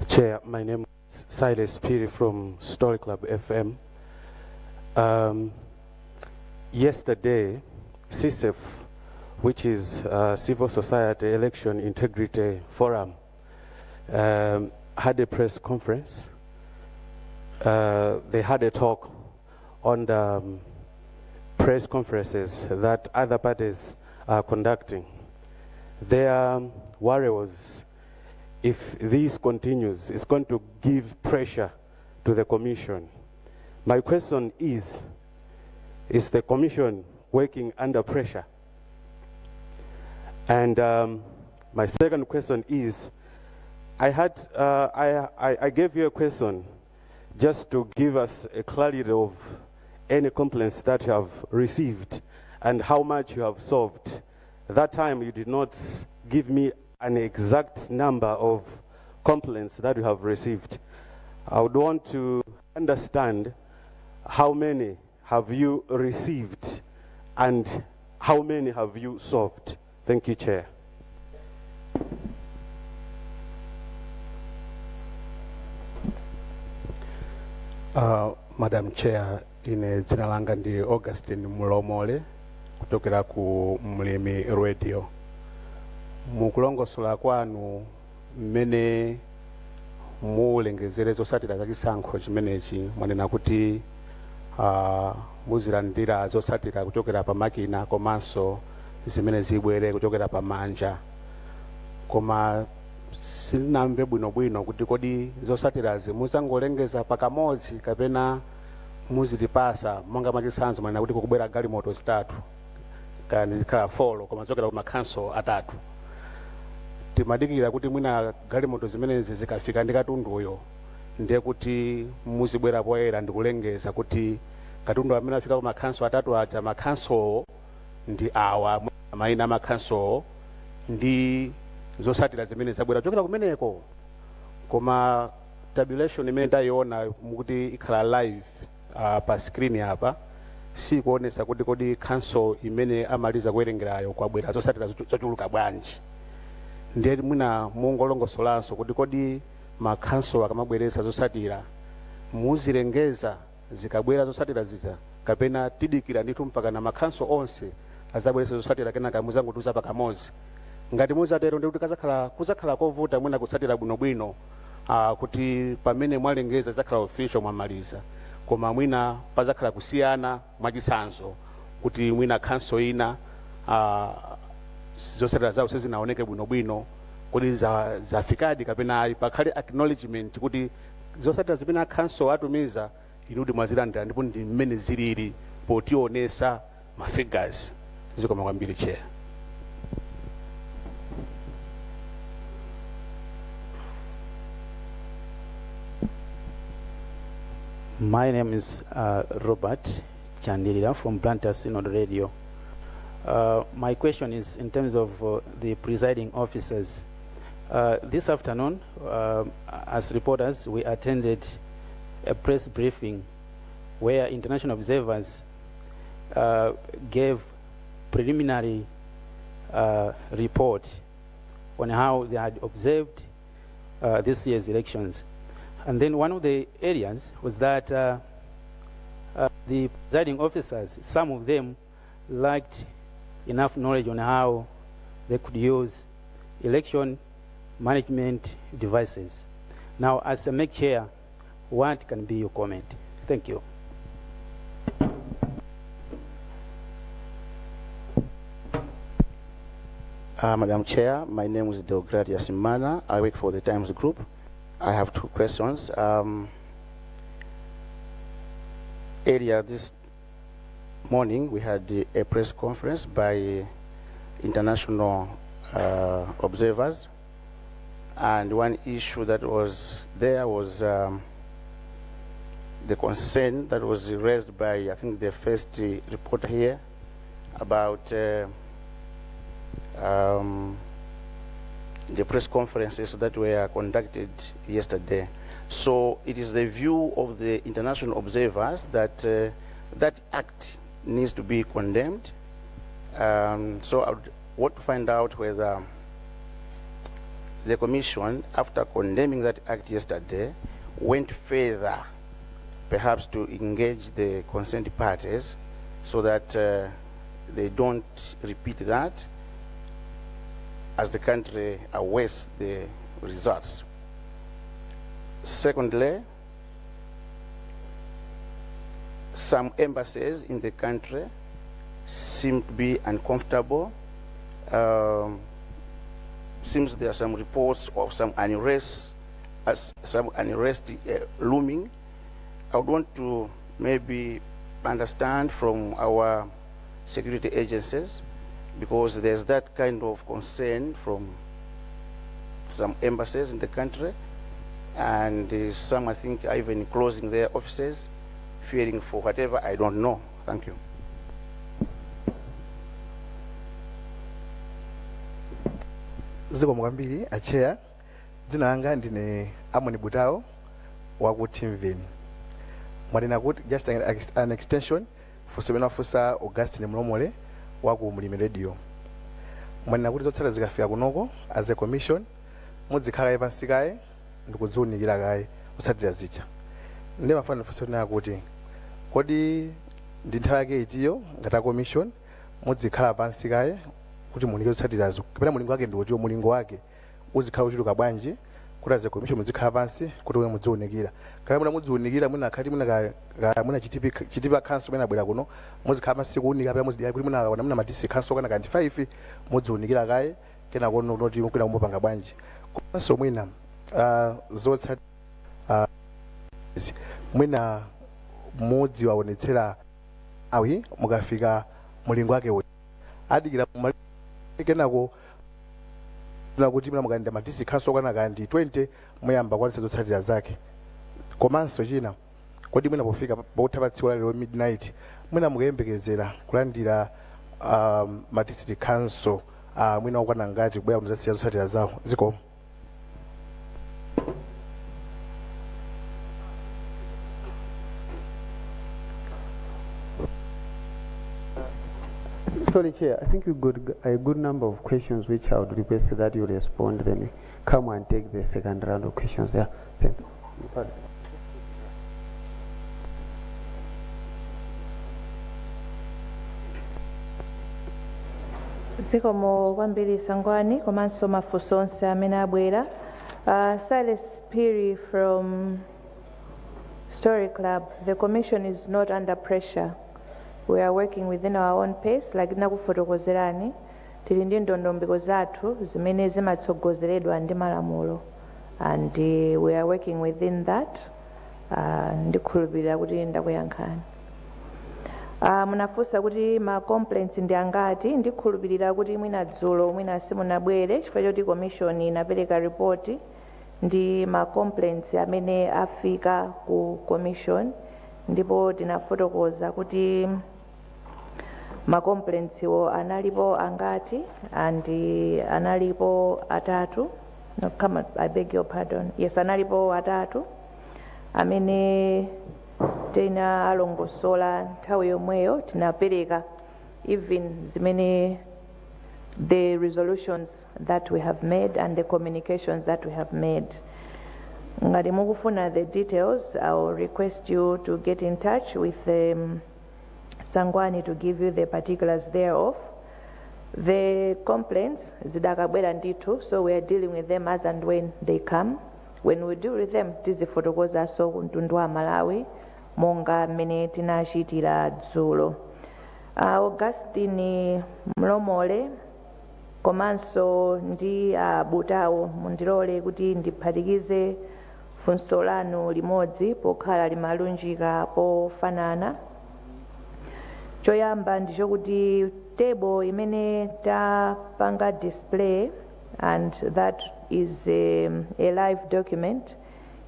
Chair, my name is Silas Piri from Story Club FM. Yesterday, CSEF, which is Civil Society Election Integrity Forum, had a press conference. They had a talk on the press conferences that other parties are conducting. Their worry was, if this continues, it's going to give pressure to the Commission. My question is the Commission working under pressure? And my second question is, I gave you a question just to give us a clarity of any complaints that you have received and how much you have solved. That time you did not give me an exact number of complaints that you have received. I would want to understand how many have you received and how many have you solved? Thank you, Chair. Madam Chair, ine dzina langa ndi Augustine Mulomole kuchokera ku Mlimi Radio. Mukulongosola kwanu mmene mulengezere zotsatira za chisankho chimenechi, mwanena kuti muzilandira zotsatira kuchokera pa makina komanso zimene zibwere kuchokera pa manja, koma sindinamve bwinobwino kuti kodi zotsatirazi muzangolengeza pakamodzi kapena muzitipasa. Monga mwachitsanzo, mwanena kuti kukubwera galimoto zitatu, kani zikhala 4, koma zochokera ku makhanso atatu. Timadikira kuti mwina galimoto zimenezi zikafika ndi katunduyo, ndiye kuti muzibwera poyera ndikulengeza kuti katundu amene afika ku makhanso atatu aja, makhansowo ndi awa, mayina amakhansowo ndi zotsatira zimene zabwera kuchokera kumeneko. Koma tabulation imene tayiona mukuti ikhala live pa screen apa sikuonesa kuti kodi council imene amaliza kuwerengerayo kwabwera zotsatira zochuluka bwanji. Ndiye mwina mungolongosolanso kuti kodi makhanso akamabweretsa zotsatira muzilengeza zikabwera zotsatira zija, kapena tidikira ndithu mpaka na makhanso onse azabweretsa zotsatira, kenaka muzangotiuza pakamodzi? Ngati muzatero, ndikuti kuzakhala kovuta mwina kutsatira bwinobwino, kuti pamene mwalengeza zakhala official, mwamaliza, koma mwina pazakhala kusiyana. Mwachitsanzo, kuti mwina khanso ina zotsatira zawo sizinaoneke bwinobwino, kodi zafikadi kapena ayi. Pakhale acknowledgement kuti zotsatira zimene akhanso atumiza inudi mwazilandira ndipo ndi mmene zilili potionesa ma figures. Zikoma kwambiri, Chair. My name is Robert Chandilira from Blantyre Synod Radio. My question is in terms of the presiding officers. This afternoon, as reporters, we attended a press briefing where international observers gave preliminary report on how they had observed this year's elections. And then one of the areas was that the presiding officers, some of them lacked enough knowledge on how they could use election management devices. Now, as a MEC chair, what can be your comment? Thank you. Madam Chair, my name is Deogratias Simana. I work for the Times Group. I have two questions. Earlier this morning, we had a press conference by international observers, and one issue that was there was the concern that was raised by, I think, the first reporter here about the press conferences that were conducted yesterday. So it is the view of the international observers that that act needs to be condemned. So I would want to find out whether The Commission, after condemning that act yesterday, went further, perhaps to engage the concerned parties so that they don't repeat that as the country awaits the results. Secondly, some embassies in the country seem to be uncomfortable. Seems there are some reports of some unrest, as some unrest looming. I would want to maybe understand from our security agencies, because there's that kind of concern from some embassies in the country, and some, I think, are even closing their offices, fearing for whatever, I don't know. Thank you. Zikomo kwambiri, a Chair. Dzina langa ndine Amoni Butao waku TIMVN. Mwanena kuti, just an extension funso limene wafunsa Augustine Mlomole waku Mlimi Radio, mwanena kuti zotsatira zikafika kunoko, as a commission muzikhala kaye pansi kaye ndikudziwunikira kaye zotsatira zija. Ndiye ndimafuna ndifunse kunena kuti kodi ndi nthawi yake itiyo ngati a commission muzikhala pansi kaye kuti muunike zotsatirazo, kapena mulingo wake ndi utiwo? Mulingo wake uzikhala uchuluka bwanji kuti as a commission muzikhala pansi kuti uye mudziwunikira, kapena mwina mudziwunikira mwina akhati mwina mwina Chitipa council mwina abwera kuno, muzikhala pansi kuwunika, kapena muzidya kuti mwina akaona mwina ma district council kana kandi 5 mudziwunikira kaye, kena kono noti kwina mupanga bwanji? Komanso mwina zotsatira mwina mudziwaonetsera awi mukafika mulingo wake uti, adikira kenako na kuti mwina mukayenda ma district council kana kandi 20 muyamba kwanisa zotsatira zake? Komanso china, kodi mwina pofika potha pa tsiku lalero midnight, mwina mukuyembekezera kulandira ma district council mwina okwana ngati kubwera kudzasiya zotsatira zawo? Zikomo. Sorry, Chair, I think you got a good number of questions which I would request that you respond, then come and take the second round of questions. Yeah, thanks. Pardon. Zikomo kwambiri, Sangwani, komanso mafunso onse amene abwera. Silas Piri from Story Club. The commission is not under pressure. We are working within our own pace. Like nakufotokozerani, tili ndi ndondomeko zathu zimene zimatsogozeredwa ndi malamulo, and we are working within that. Ndikhulupirira kuti ndakuyankhani. Munafunsa kuti ma complaints ndi angati. Ndikhulupirira kuti mwina dzulo mwina simunabwere chifukwa choti commission inapereka report ndi ma complaints amene afika ku commission, ndipo tinafotokoza kuti ma complaints wo analipo angati, and analipo atatu. No, come on, I beg your pardon. Yes, analipo atatu amene tina alongosola nthawi yomweyo. Tinapereka even zimene the resolutions that we have made and the communications that we have made. Ngati mukufuna the details, I will request you to get in touch with Sangwani to give you the particulars thereof. The complaints zidakabwera ndithu, so we are dealing with them as and when they come. When we deal with them, tizifotokozaso ku mtundu wa Malawi monga mmene tinachitira dzulo. Augustine Mlomole komanso ndi Butawo, mundilole kuti ndiphatikize funso lanu limodzi pokhala limalunjika pofanana. Choyamba ndichokuti table imene tapanga display, and that is a live document,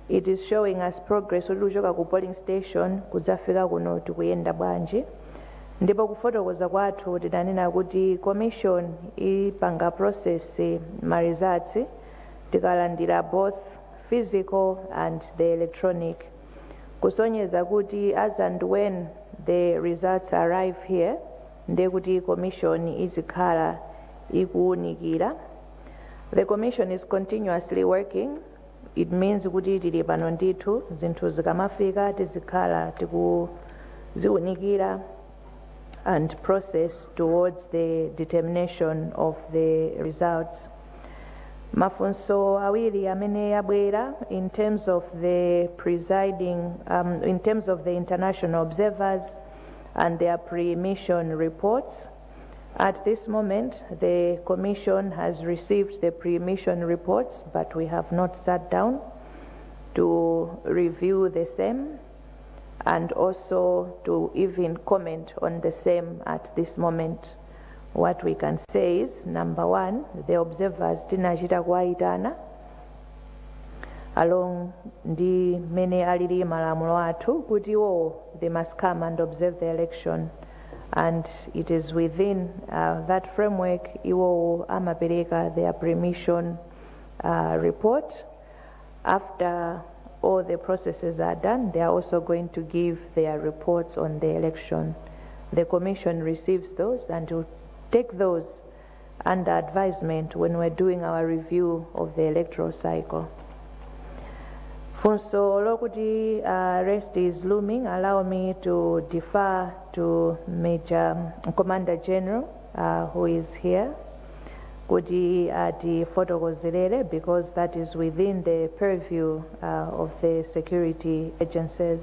it is showing us progress kuti kuchoka ku polling station kudzafika kuno tikuyenda bwanji. Ndipo kufotokoza kwathu tinanena kuti commission ipanga process ma results tikalandira both physical and the electronic, kusonyeza kuti as and when the results arrive here, ndiye kuti commission izikhala ikuwunikira. The commission is continuously working. It means kuti tili pano ndithu, zinthu zikamafika tizikhala tikuziwunikira and process towards the determination of the results. Mafunso awiri amene abwera in terms of the presiding, in terms of the international observers and their pre-mission reports. At this moment, the Commission has received the pre-mission reports, but we have not sat down to review the same and also to even comment on the same at this moment. What we can say is, number one, the observers tinachita kuwayitana along ndi mene alili malamulo athu kuti iwowo they must come and observe the election, and it is within that framework iwowo amapereka their pre-mission report. After all the processes are done, they are also going to give their reports on the election. The Commission receives those and will take those under advisement when we're doing our review of the electoral cycle. Funso lokuti arrest is looming, allow me to defer to Major Commander General, who is here, kuti atifotokozerere, because that is within the purview of the security agencies.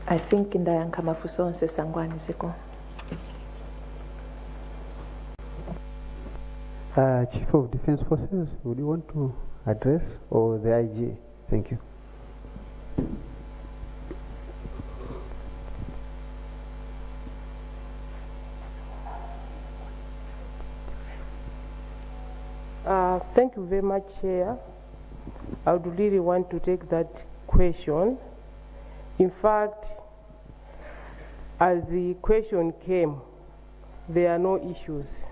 I think ndayankha mafunso onse. Sangwani, zikomo. Chief of Defense Forces, would you want to address, or the IG? Thank you. Thank you very much, Chair. I would really want to take that question. In fact, as the question came, there are no issues.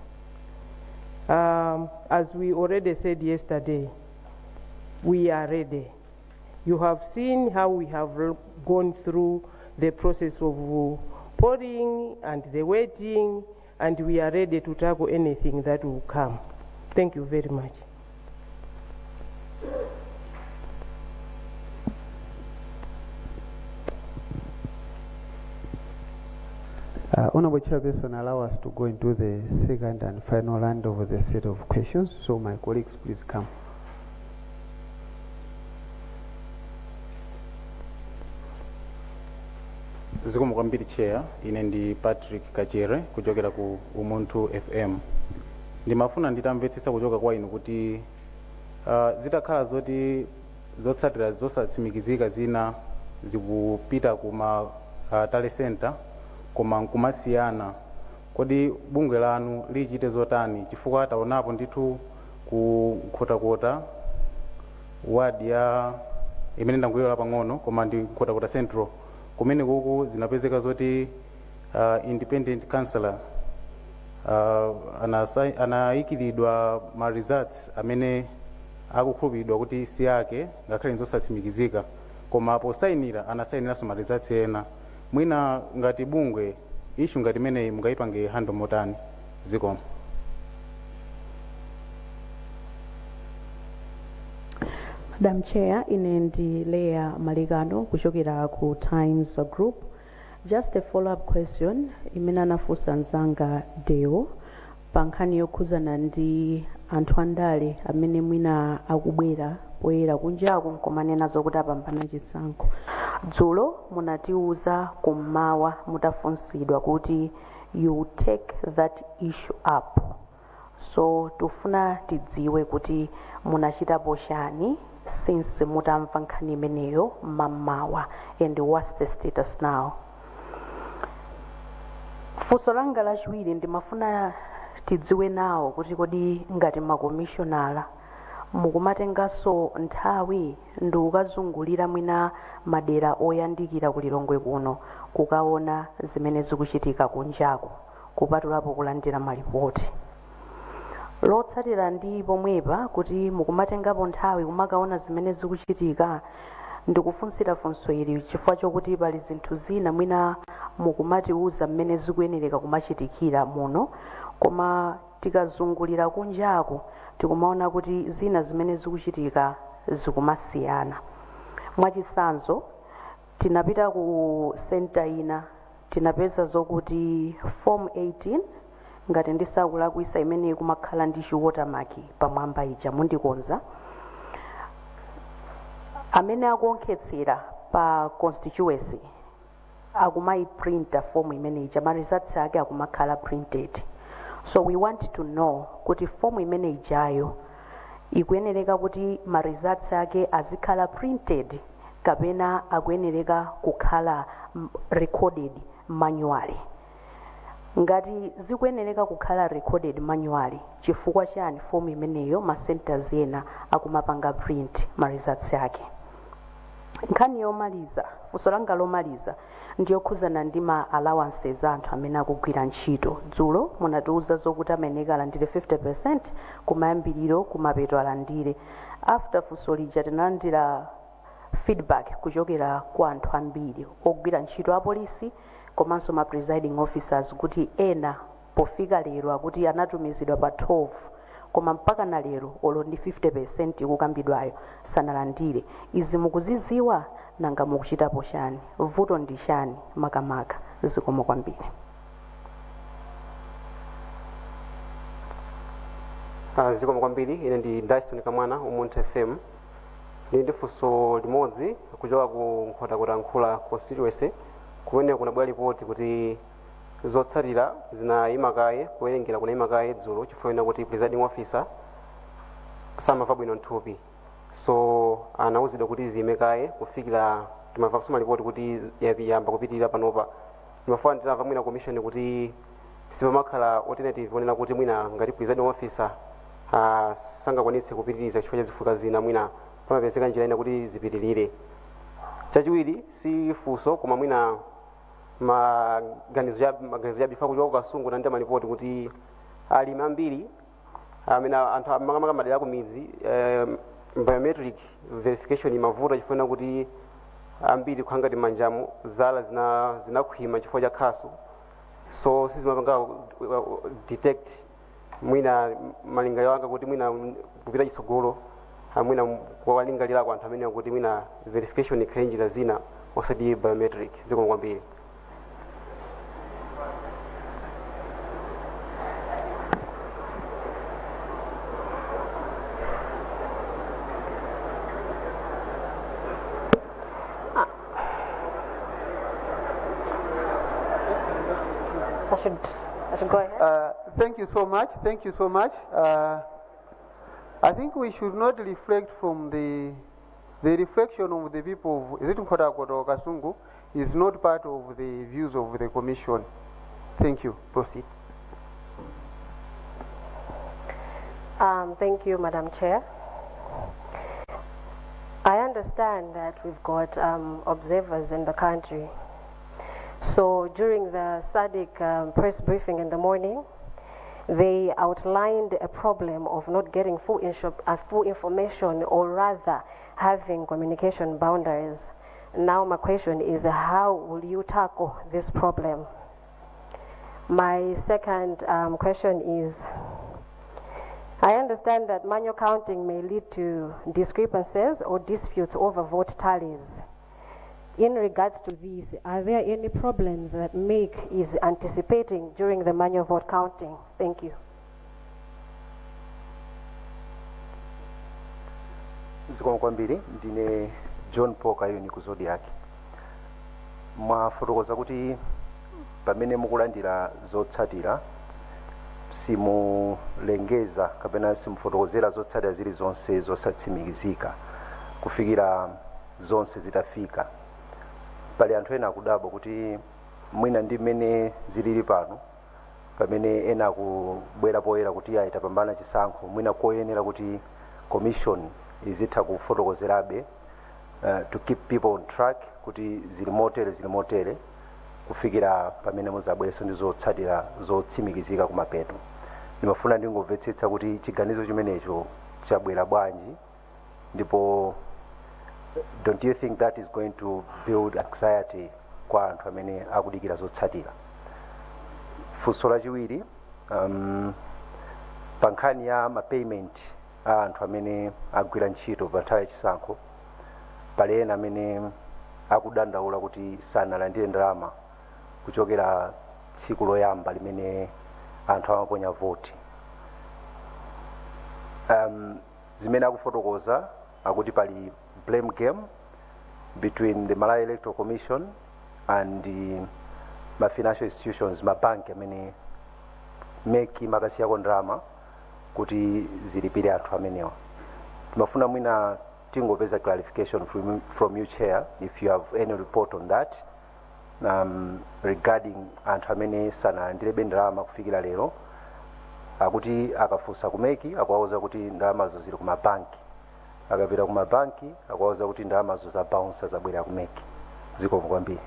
As we already said yesterday, we are ready. You have seen how we have gone through the process of polling and the waiting, and we are ready to tackle anything that will come. Thank you very much. Honorable Chairperson, allow us to go into the second and final round of the set of questions. So my colleagues, please come. Zikomo kwambiri, Chair. Ine ndi Patrick Kachere kuchokera ku Umunthu FM. Ndimafuna nditamvetsetsa kuchoka kwa inu kuti zitakhala zoti zotsatira zosatsimikizika zina zikupita kuma tally center koma nkumasiyana, kodi bungwe lanu lichite zotani? Chifukwa taonapo ndithu ku Nkhotakota ward ya imene ndangoyola pang'ono, koma ndi Nkhotakota Central, kumene kuku zinapezeka zoti independent councillor anayikiridwa ma results amene akukhulupiridwa kuti si ake, ngakhale nzosatsimikizika, koma posayinira anasayiniranso ma results ena. Mwina ngati bungwe, issue ngati imeneyi mungayipange handle motani? Zikomo. Madam Chair, ine ndi Leah Malikano kuchokera ku Times Group. Just a follow-up question imene anafunsa mzanga Deo pa nkhani yokhuzana ndi anthu andale amene mwina akubwera poyera kunjaku nkumanena zokuti apambana chisankho. Dzulo munatiuza kummawa mutafunsidwa kuti you take that issue up, so tifuna tidziwe kuti munachitapo chani since mutamva nkhani imeneyo mammawa, and what's the status now? Funso langa lachiwiri, ndimafuna tidziwe nawo kuti kodi ngati makomishonala mukumatenganso nthawi ndi kukazungulira mwina madera oyandikira ku Lilongwe kuno kukaona zimene zikuchitika kunjaku, kupatulapo kulandira malipoti? Lotsatira ndi pomwepa, kuti mukumatengapo nthawi kumakaona zimene zikuchitika, ndikufunsira funso ili chifukwa chokuti pali zinthu zina mwina mukumatiuza mmene zikuyenereka kumachitikira muno, koma Tikazungulira kunjaku tikumaona kuti zina zimene zikuchitika zikumasiyana. Mwachitsanzo, tinapita ku center ina, tinapeza zokuti form 18, ngati ndisakulakwisa, imene ikumakhala ndi chi watermark pamwamba ija, mundikonza, amene akuonkhetsera pa constituency akumayiprinta form imene ija, ma results ake akumakhala printed. So we want to know kuti form imene ijayo ikuyenereka kuti ma results ake azikhala printed kapena akuyenereka kukhala recorded manually. Ngati zikuyenereka kukhala recorded manually, chifukwa chani form imeneyo ma centers ena akumapanga print ma results ake? Nkhani yomaliza, funso langa lomaliza, ndiyokhuzana ndi ma allowances a anthu amene akugwira ntchito. Dzulo munatiuza zokuti ameneka alandire 50% kumayambiriro, kumapeto alandire. After funso lija tinalandira feedback kuchokera kwa anthu ambiri ogwira ntchito, apolisi komanso ma presiding officers, kuti ena pofika lero akuti anatumizidwa pa 12, koma mpaka na lero olo ndi 50% ikukambidwayo sanalandire. Izi mukuziziwa? Nanga mukuchitapo chani? Vuto ndi chani makamaka? Zikomo kwambiri. Zikomo kwambiri. Ine ndi Dyson Kamwana, Umunthu FM. Ndili ndi funso limodzi kuchoka ku Nkhotakota Nkhula constituency, kumene kunabwera ripoti kuti zotsatira zinayima kaye, kuwerengera kunayima kaye dzulo chifukwa ina kuti presiding officer samamva bwino mthupi, so anauzidwa kuti ziyime kaye kufikira timamva kusoma ripoti kuti yamba kupitirira panopa. Ndimafuna nditamva mwina commission kuti sipamakhala alternative onena kuti mwina ngati presiding officer sangakwanitse kupitiriza chifukwa cha zifukwa zina, mwina pamapezeka njira ina kuti zipitirire. Chachiwiri si funso, koma mwina maganizo ya bifa kuchoka Kasungu nandi malipoti kuti alimi ambiri amene anthu makamaka madera ku midzi, biometric verification imavuta chifukwa kuti ambiri kukhala ngati manjamo zala zinakhwima chifukwa cha khasu, so sizimapanga detect. Mwina malingaliro anga kuti mwina kupita chitsogolo, mwina kuwalingalirako anthu amene kuti mwina verification ikhale njira zina osati biometric. Zikomo kwambiri. I should go ahead. Thank you so much. Thank you so much. I think we should not reflect from the reflection of the people of, is it Nkhotakota or Kasungu, is not part of the views of the commission. Thank you. Proceed. Thank you, Madam Chair. I understand that we've got observers in the country. So during the SADC press briefing in the morning, they outlined a problem of not getting full information, or rather having communication boundaries. Now my question is, how will you tackle this problem? My second question is, I understand that manual counting may lead to discrepancies or disputes over vote tallies. In regards to this, are there any problems that MEC is anticipating during the manual vote counting? Thank you. Zikomo kwambiri. Ndine John Paul Kayuni ku Zodiak. Mwafotokoza kuti pamene mukulandira zotsatira simulengeza kapena simufotokozera zotsatira zilizonse zosatsimikizika kufikira zonse zitafika. Pali anthu ena akudabwa kuti mwina ndi mmene zilili pano, pamene ena akubwera poyera kuti ayi, tapambana chisankho, mwina koyenera kuti commission izitha kufotokozerabe to keep people on track kuti zili motere, zili motere, kufikira pamene muzabwereso ndi zotsatira zotsimikizika kumapeto. Ndimafuna ndingomvetsetsa kuti chiganizo chimenecho chabwera bwanji, ndipo don't you think that is going to build anxiety kwa anthu amene akudikira zotsatira? Funso lachiwiri, Pa nkhani ya ma payment a anthu amene agwira ntchito pa nthawi yachisankho, pali ena amene akudandaula kuti sanalandire ndalama kuchokera tsiku loyamba limene anthu amaponya voti. Zimene akufotokoza akuti pali blame game between the Malawi Electoral Commission and ma financial institutions, mabanki amene MEC imakasiyako ndalama kuti zilipire anthu amenewa. Timafuna mwina tingopeza clarification from you, Chair, if you have any report on that, regarding anthu amene sanalandirebe ndalama kufikira lero. Akuti akafunsa ku MEC, akuwauza kuti ndalamazo zili kumabanki. Akapita kumabanki, akuwauza kuti ndalamazo za bounce, zabwera ku MEC. Zikomo kwambiri.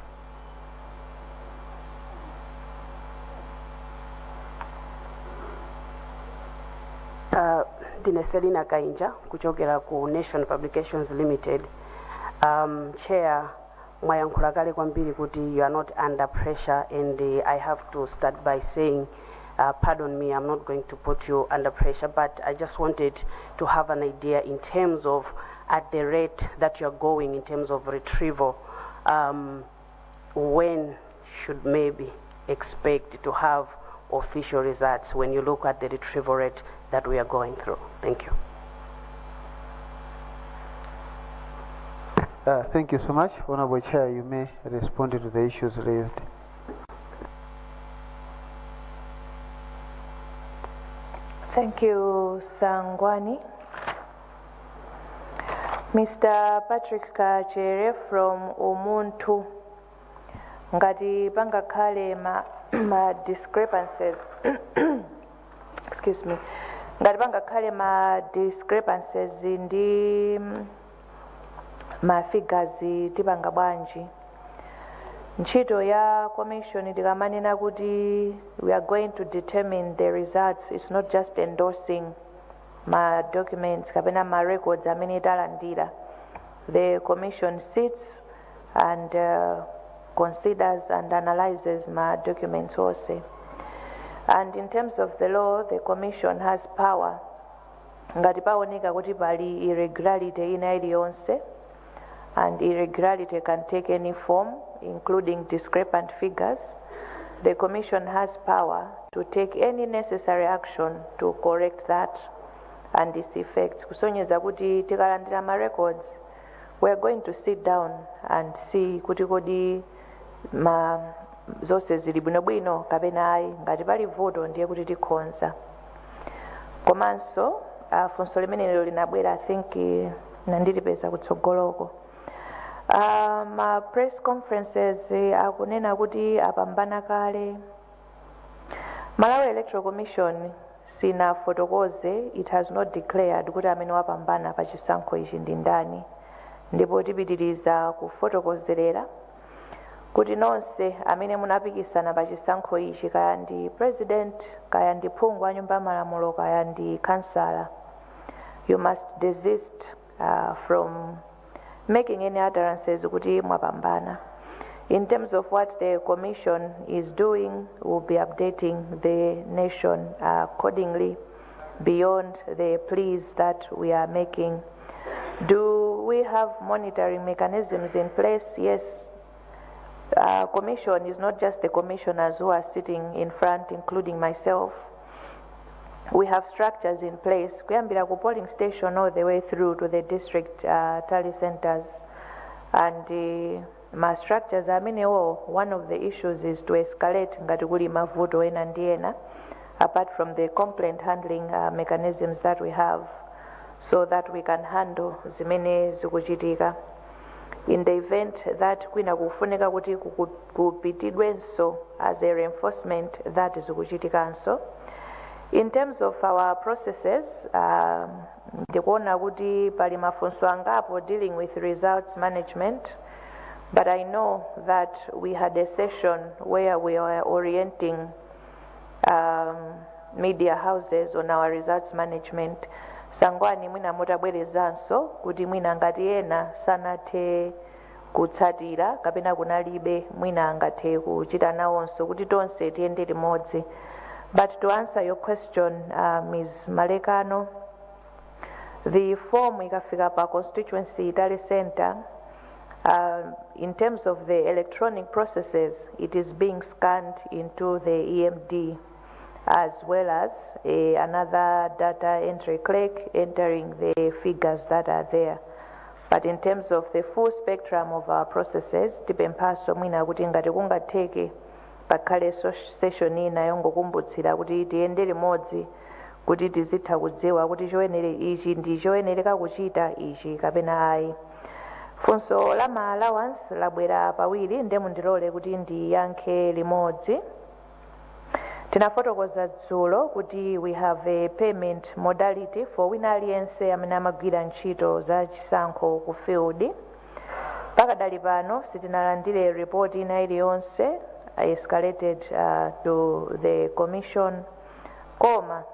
Ndine Selina Kainja kuchokera ku Nation Publications Limited. Chair, mwayankhula kale kwambiri kuti you are not under pressure, and I have to start by saying, pardon me, I'm not going to put you under pressure, but I just wanted to have an idea in terms of at the rate that you're going in terms of retrieval, when should maybe expect to have official results when you look at the retrieval rate that we are going through? Thank you. Thank you so much. Honorable Chair, you may respond to the issues raised. Thank you, Sangwani. Mr. Patrick Kachere from Umunthu. Ngati pangakhale ma discrepancies, excuse me, ngati pangakhale ma discrepancies ndi ma figures, tipanga bwanji? Ntchito ya commission, tikamanena kuti we are going to determine the results, it's not just endorsing ma documents kapena ma records amene talandira. The commission sits and considers and analyzes ma documents onse, and in terms of the law, the commission has power ngati paoneka kuti pali irregularity ina iliyonse, and irregularity can take any form, including discrepant figures. The commission has power to take any necessary action to correct that and its effects. Kusonyeza kuti tikalandira ma records, we are going to sit down and see kuti kodi ma zonse zili bwinobwino kapena ayi. Ngati pali vuto, ndiye kuti tikonza. Komanso funso limenelo linabwera, I think nandilipeza kutsogoloko. Ma press conferences, akunena kuti apambana kale. Malawi Electoral Commission sinafotokoze, it has not declared kuti amene wapambana pa chisankho ichi ndi ndani, ndipo tipitiriza kufotokozerera kuti nonse amene munapikisana pa chisankho ichi, kaya ndi president, kaya ndi phungu wa nyumba ya malamulo, kaya ndi kansala, you must desist from making any utterances kuti mwapambana. In terms of what the commission is doing, we'll be updating the nation accordingly beyond the pleas that we are making. Do we have monitoring mechanisms in place? Yes. Commission is not just the commissioners who are sitting in front, including myself. We have structures in place, kuyambira ku polling station all the way through to the district tally centers. And ma structures amenewo, one of the issues is to escalate ngati kuli mavuto ena ndi ena, apart from the complaint handling mechanisms that we have, so that we can handle zimene zikuchitika. In the event that kwina kufunika kuti kupitidwenso as a reinforcement, that zikuchitikanso. In terms of our processes, ndikuona kuti pali mafunso angapo dealing with results management, but I know that we had a session where we were orienting media houses on our results management. Sangwani, mwina mutabwerezanso kuti mwina ngati ena sanathe kutsatira kapena kunalibe, mwina angathe kuchita nawonso kuti tonse tiyende limodzi. But to answer your question, Ms. Malekano, the form ikafika pa constituency tally center, in terms of the electronic processes, it is being scanned into the EMD, as well as another data entry clerk entering the figures that are there. But in terms of the full spectrum of our processes, tipemphaso mwina kuti ngati kungatheke pakhale session ina yongokumbutsira kuti tiyende limodzi, kuti tizitha kudziwa kuti choyenere ichi ndi choyenereka kuchita ichi kapena ayi. Funso la ma allowance labwera pawiri, nde mundilole kuti ndiyankhe limodzi. Tinafotokoza dzulo kuti we have a payment modality for wina aliyense amene amagwira ntchito za chisankho ku field. Pakadali pano sitinalandire report ina iliyonse escalated to the commission, koma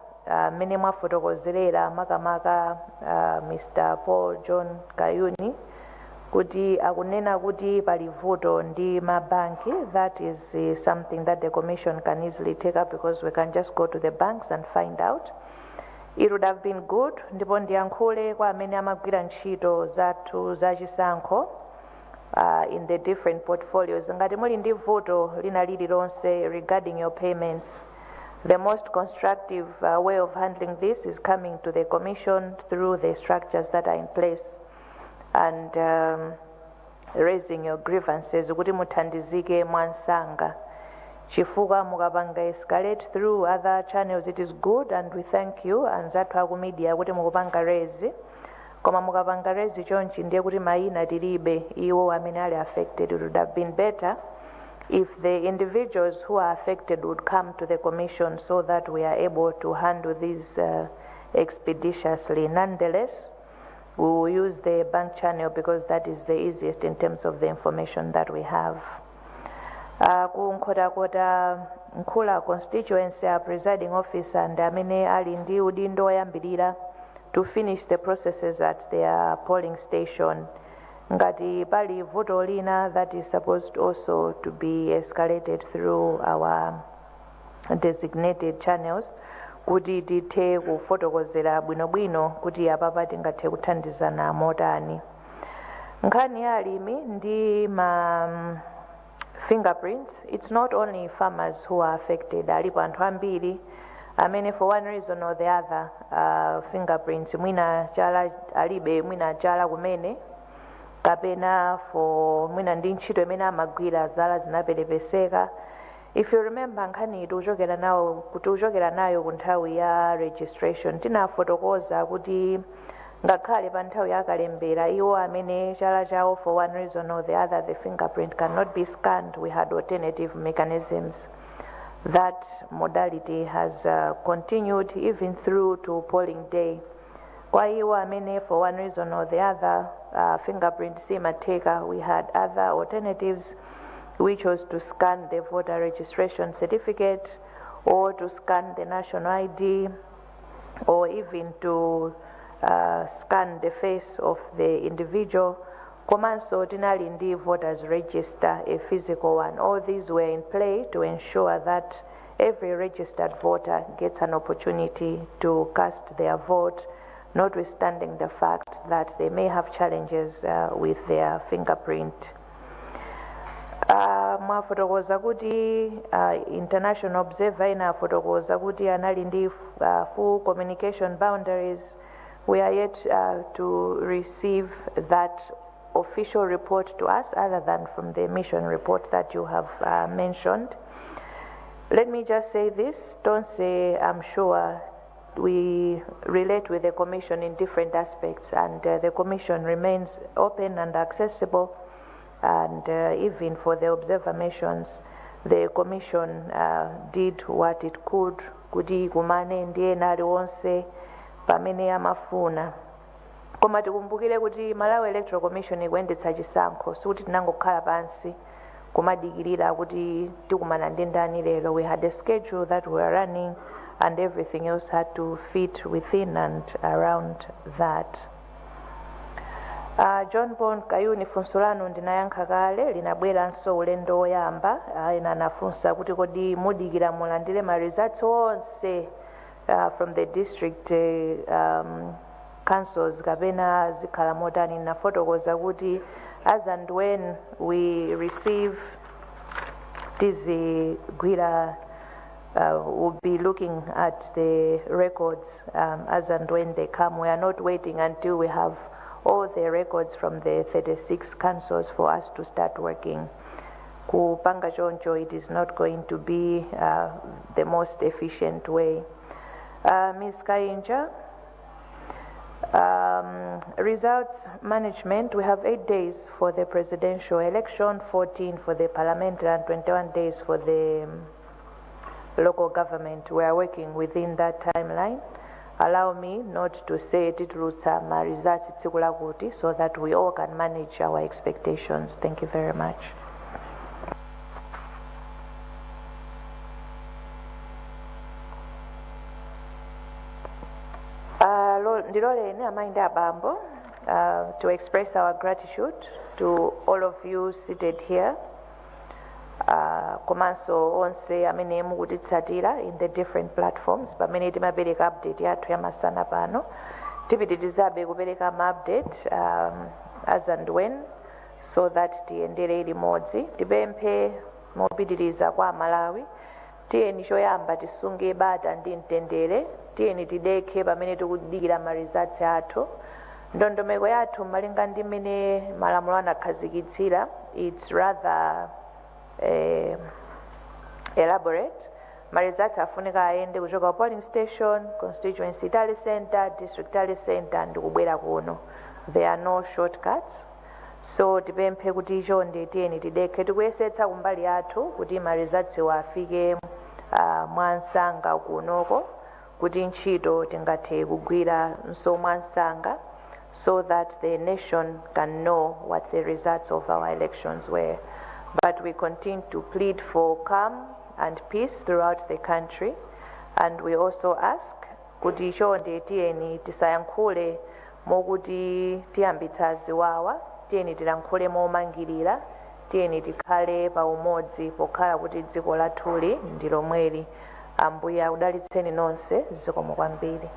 mmene mwafotokozerera, makamaka Mr. Paul John Kayuni, kuti akunena kuti pali vuto ndi mabanki, that is something that the commission can easily take up, because we can just go to the banks and find out. It would have been good, ndipo ndiyankhule kwa amene amagwira ntchito zathu zachisankho in the different portfolios, ngati muli ndi vuto lina lililonse regarding your payments, the most constructive way of handling this is coming to the commission through the structures that are in place and raising your grievances kuti muthandizike mwansanga, chifukwa mukapanga escalate through other channels, it is good and we thank you anzathu aku media kuti mukupanga raise, koma mukapanga raise chonchi ndiye kuti mayina tilibe iwo amene ali affected. It would have been better if the individuals who are affected would come to the commission so that we are able to handle these expeditiously. Nonetheless, we will use the bank channel because that is the easiest in terms of the information that we have. Ku Nkhotakota Nkhula constituency, a presiding officer ndi amene ali ndi udindo oyambirira to finish the processes at their polling station. Ngati pali vuto lina, that is supposed also to be escalated through our designated channels kuti tithe kufotokozera bwinobwino kuti apapa tingathe kuthandizana motani. Nkhani ya alimi ndi ma fingerprints, it's not only farmers who are affected. Alipo anthu ambiri amene for one reason or the other, fingerprints mwina chala alibe, mwina chala kumene, kapena for mwina ndi ntchito imene amagwira zala zinapelepeseka. If you remember, nkhani iyi tikuchokera nawo kuti uchokera nayo ku nthawi ya registration, tinafotokoza kuti ngakhale pa nthawi yakalembera, iwo amene chala chawo for one reason or the other, the fingerprint cannot be scanned, we had alternative mechanisms. That modality has continued even through to polling day. Kwa iwo amene for one reason or the other, fingerprint simatheka, we had other alternatives, which was to scan the voter registration certificate or to scan the national ID or even to scan the face of the individual. Komanso tinali ndi voters register, a physical one. All these were in play to ensure that every registered voter gets an opportunity to cast their vote, notwithstanding the fact that they may have challenges with their fingerprint. Mwafotokoza kuti international observer ina afotokoza kuti anali ndi full communication boundaries. We are yet to receive that official report to us, other than from the mission report that you have mentioned. Let me just say this: don't say, I'm sure we relate with the commission in different aspects, and the commission remains open and accessible, and even for the observer missions, the commission did what it could kuti ikumane ndi ena aliwonse pamene amafuna. Koma tikumbukire kuti Malawi Electoral Commission ikuyendetsa chisankho, sikuti tinangokhala pansi kumadikirira kuti tikumana ndi ndani lero. We had a schedule that we were running, and everything else had to fit within and around that. John Paul Kayuni, funso lanu ndinayankha kale, linabweranso ulendo woyamba. Ena anafunsa kuti kodi mudikira mulandire ma results onse from the district councils kapena zikhala motani? Nafotokoza kuti as and when we receive, tizigwira, we'll be looking at the records as and when they come. We are not waiting until we have all the records from the 36 councils for us to start working. Kupanga choncho, it is not going to be the most efficient way. Ms. Kainja, results management, we have 8 days for the presidential election, 14 for the parliamentary, and 21 days for the local government. We are working within that timeline. Allow me not to say titulutsa ma results tsiku lakuti so that we all can manage our expectations. Thank you very much. Ndiloleni amayi ndi abambo to express our gratitude to all of you seated here, komanso onse amene mukutitsatira in the different platforms pamene timapereka update yathu ya masana pano. Tipitirizabe kupereka ma update as and when so that tiyendere limodzi. Tipemphe mopitiriza kwa Malawi, tiyeni choyamba tisunge bata ndi mtendere, tiyeni tidekhe pamene tikudikira ma results athu. Ndondomeko yathu malinga ndi mmene malamulo anakhazikitsira, it's rather elaborate. Ma results afunika ayende kuchoka polling station, constituency tally center, district tally center ndi kubwera kuno. There are no shortcuts, so tipemphe kuti chonde tiyeni tidekhe. Tikuyesetsa kumbali yathu kuti ma results afike mwansanga kunoko, kuti ntchito tingathe kugwira nso mwansanga, so that the nation can know what the results of our elections were. But we continue to plead for calm and peace throughout the country, and we also ask kuti chonde tiyeni tisayankhule mokuti tiyambitsa ziwawa, tiyeni tilankhule momangirira, tiyeni tikhale pa umodzi pokhala kuti dziko lathuli ndi lomweli. Ambuye akudalitseni nonse. Zikomo kwambiri.